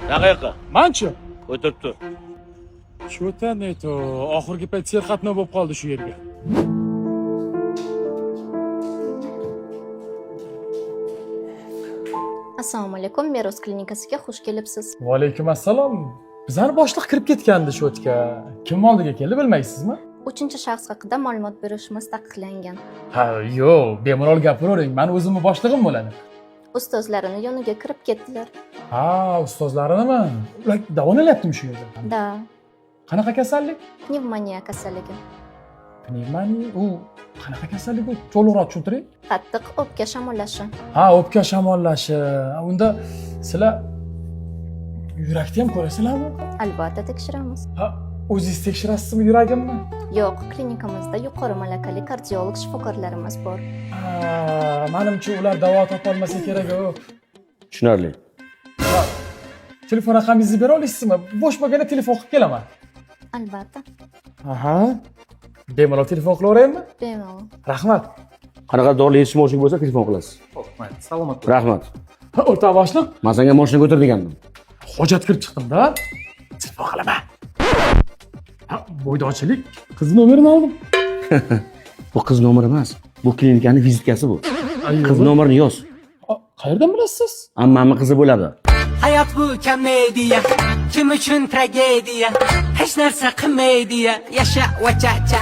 Qayoqqa? Manchi? O'tirib tur. Что-то не то. Oxirgi payt serqatnov bo'lib qoldi shu yerga. Assalomu alaykum, Meros klinikasiga xush kelibsiz. Va alaykum assalom. Bizani boshliq kirib ketgandi shu yerga. Kim oldiga keldi bilmaysizmi? Uchinchi shaxs haqida ma'lumot berishimiz taqiqlangan. Ha, yo'q, bemalol gapiravering. Mani o'zimni boshlig'im bo'ladi. Ustozlarini yoniga kirib ketdilar. Ha, ustozlarinimi? Ular davolanyaptimi shu yerda? Da, Qanaqa kasallik? pnevmoniya kasalligi. Pnevmoniya u qanaqa kasallik u? To'liqroq tushuntiring. Qattiq o'pka shamollashi. Ha, o'pka shamollashi. Unda sizlar yurakni ham ko'rasizlarmi? Albatta tekshiramiz. Ha, o'zingiz tekshirasizmi yuragimni? Yo'q, klinikamizda yuqori malakali kardiolog shifokorlarimiz bor. Ha, manimcha ular davo topolmasa kerak u. Tushunarli. Ha, telefon raqamingizni bera olasizmi? Bo'sh bo'lganda telefon qilib kelaman. Albatta, Aha. Bemalol telefon qilaveraymi? bemalol. Rahmat. Qanaqa dori yetishmovchilik bo'lsa telefon qilasiz. Xo'p, mayli, salomat bo'ling. Rahmat. Ha, o'rtoq boshliq, Men senga mashinaga o'tir degandim. hojat kirib chiqdim-da. Telefon qilaman. Ha, bo'ydochilik. Qiz nomerini oldim. Bu qiz nomeri emas. Bu klinikani vizitkasi bu. Qiz nomerini yoz. A, qayerdan bilasiz? Ammamni qizi bo'ladi. Hayot bu komediya, kim uchun tragediya, hech narsa qilmaydiya, yasha va cha cha.